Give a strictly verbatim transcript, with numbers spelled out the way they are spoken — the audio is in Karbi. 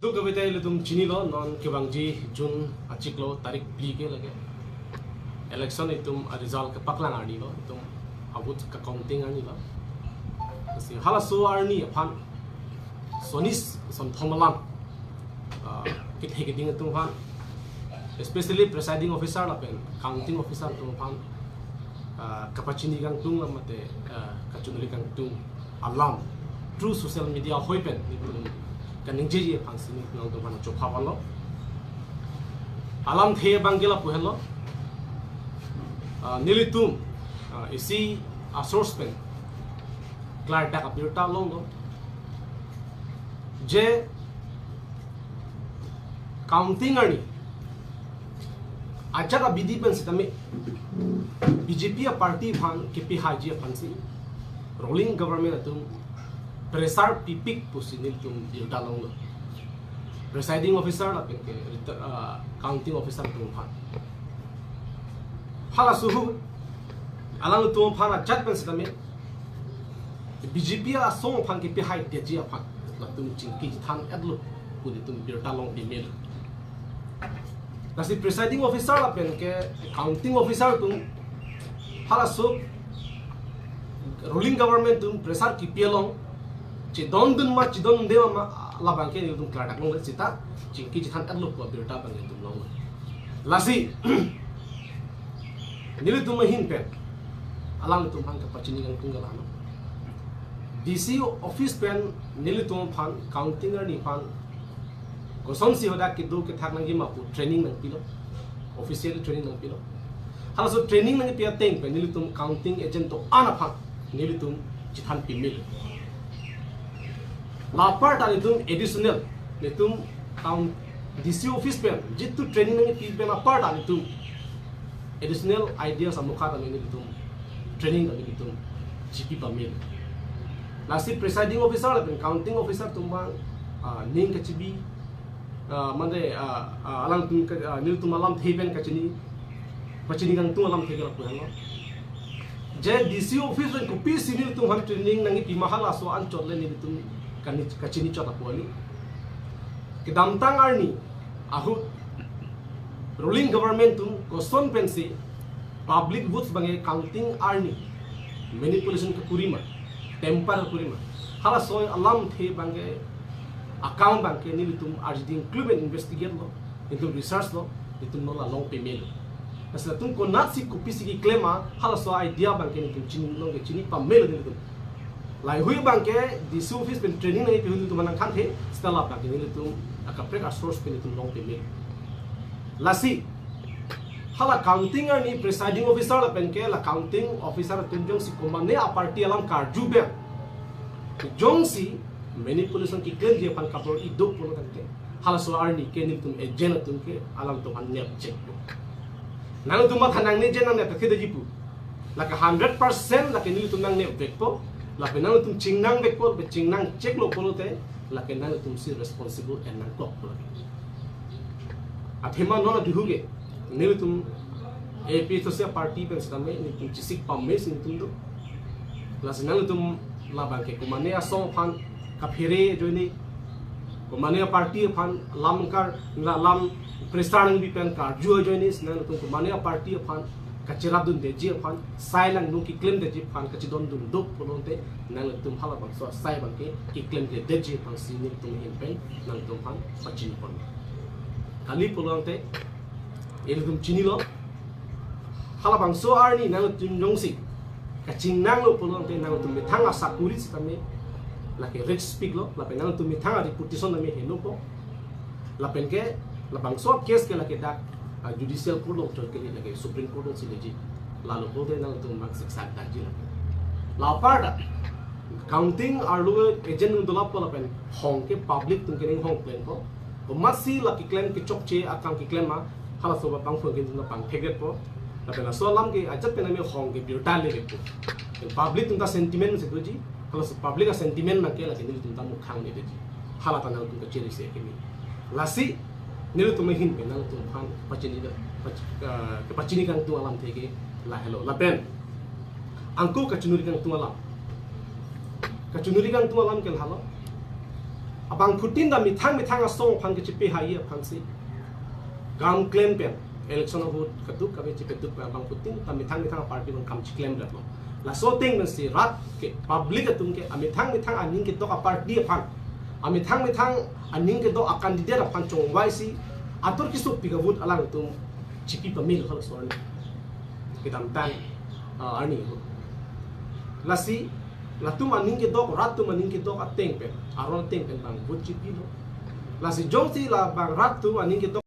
Duk kavitame ilitum chinilo, non kevangji June achiklo tarik phli ke lake election itum a-result kepaklang arni lo, itum a-vote ke-counting arni lo. Lasi halaso arni aphan, Soni Sonthom alam, ah, kethe keding atum aphan, especially presiding officer lapen counting officer atum aphan, ah, kapachini kangtung mate, ah, kachiningri kangtung alam through social media ahoi pen nelitum kaningjeji aphansi nelitum aphan chopha palo. Alamthe abang ke lapu henlo. Ah, nelitum, ah, isi a-source pen klardak abirta longlo. Je counting arni ajat abidi pen sitame B J P a-party aphan kepihaiji aphansi ruling government atum pressure pipik pusi nelitum birta longlo. Presiding officer lapen ke reta-, ah, counting officer atum aphan. Halaso ahut alangtum aphan ajat pen sitame B J P asong aphan kepihaidetji aphan latum chingki chethan etlo pu nelitum birta long email. Lasi presiding officer lapen ke counting officer atum halaso ruling government atum pressure kepi along chedondun ma chedonde ma labang ke nelitum klardak longle seta chingki chethan etlo pu abirta abang nelitum long. Lasi nelitum ahin pen alangtum aphan kapachini kangtung ke la-an. D C office pen nelitum aphan counting arni aphan kosonsi hadak kedo kethak nangji ma pu training nangpilo, official training nangpilo. Halaso training nangpi ateng pen nelitum counting agent do-an aphan nelitum chethan pimelo. La apar ta nelitum additional, nelitum town D C office pen jitu training nangpi pen apar ta nelitum additional ideas amokha ta nelitum training ta nelitum chipi pamelo. Lasi presiding officer lapen counting officer atum abang, ah, ning kachibi, ah, mane, ah, ah, alangtum ke, ah, nelitum alamthe pen kachini, pachini kangtung alamthe ke lapu henlo. Je D C office pen kopisi nelitum aphan training nangpi ma halaso anchot le nelitum kani-, kachini chot apu kali. Kedamtang arni ahut ruling government atum koson pensi public votes abang ke counting arni manipulation kekuri ma, tamper kekuri ma, halaso alamthe abang ke account abang ke nelitum arjuding klem pen investigate lo, nelitum research lo, nelitum non la long pamelo. Lasi latum konatsi kopisi keklem ma halaso idea abang ke nelitum chini long ke chini pamelo nelitum. Lahei hui abang ke D C office pen training nangpi ahut nelitum nangthan the, seta labang ke nelitum akaprek a-source pen nelitum long pamelo. Lasi hala counting arni presiding officer lapen ke la counting officer atum jongsi komane a-party alam karju abang, jongsi manipulation keklemji aphan kabor-i do pulo tangte, halaso arni ke nelitum agent atum ke alangtum aphan nep chek po. Nangtum matha nangne je nangnep thektheji pu. Lake hundred percent lake nelitum nangnep vekpo. Lapen nangtum chingnang vekpo, lapen chingnang cheklo pulote, lake nangtumsi responsible en nangkok pulo. Athema non adihu ke nelitum A P H L C a-party pen sitame nelitum chesik pamesi nelitum do. Lasi nangtum labang ke komane asong aphan kaphere ajoine, komane a-party aphan lam kar, la lam pressure nangpi pen karju ajoine, si nangtum komane a-party aphan kacherapdundetji aphan, sai langno keklemdetji aphan kachedondun do pulote, nangtum halabangso sai abang ke keklemkledetji aphansi nelitum ahin pen nangtum aphan pachini pon kali pulote, ilitum chinilo. Halabangso arni nangtum jongsi kachingnanglo pulote, nangtum methang asakuri sitame lake risk piklo, lapen nangtum methang a-reputation tame henopo. Lapen ke labangso case ke lake dak, ah, judicial court along chot kali, lake Supreme Court alongsi leji. Lalo pulote nangtum abang siksak dakji lake. La apar ta counting arlo agent nung dolappo lapen hong ke public atum kening hong plengpo. Komatsi la keklem kechokche akam keklem ma, halaso abang phone ke nelitum pangthekdetpo. Lapen laso alam ke ajat pen tame hong ke birta ledetpo. Public atum ta sentiment si doji, halaso public a-sentiment abang ke lake nelitum ta mukhang ledetji. Hala ta nangtum kachiri se kemi. Lasi nelitum ahin pen nangtum aphan pachini da, pach-, ah, kapachini kangtung alamthe ke lahelo. Lapen angko kachiningri kangtung alam. Kachiningri kangtung alam ke lahelo. Abangphutin ta methang methang asong aphan kechepi hai aphan si kam klem pen, election ahut kaduk kave chepaduk pen abangphutin ta methang methang party abang kam cheklem pen lo. Laso ateng pen si rat ke public atum ke amethang methang aning kedok aparty aphan, amethang methang aning kedok acandidate aphan chongvai si atur kisuk pika vote alangtum chepi pamil hal so arni kedamtang, ah, arni ahut. Lasi latum aning kedok, rat atum aning kedok ateng pen, aron ateng pen abang vote chepilo. Lasi jongsi labang rat atum aning kedok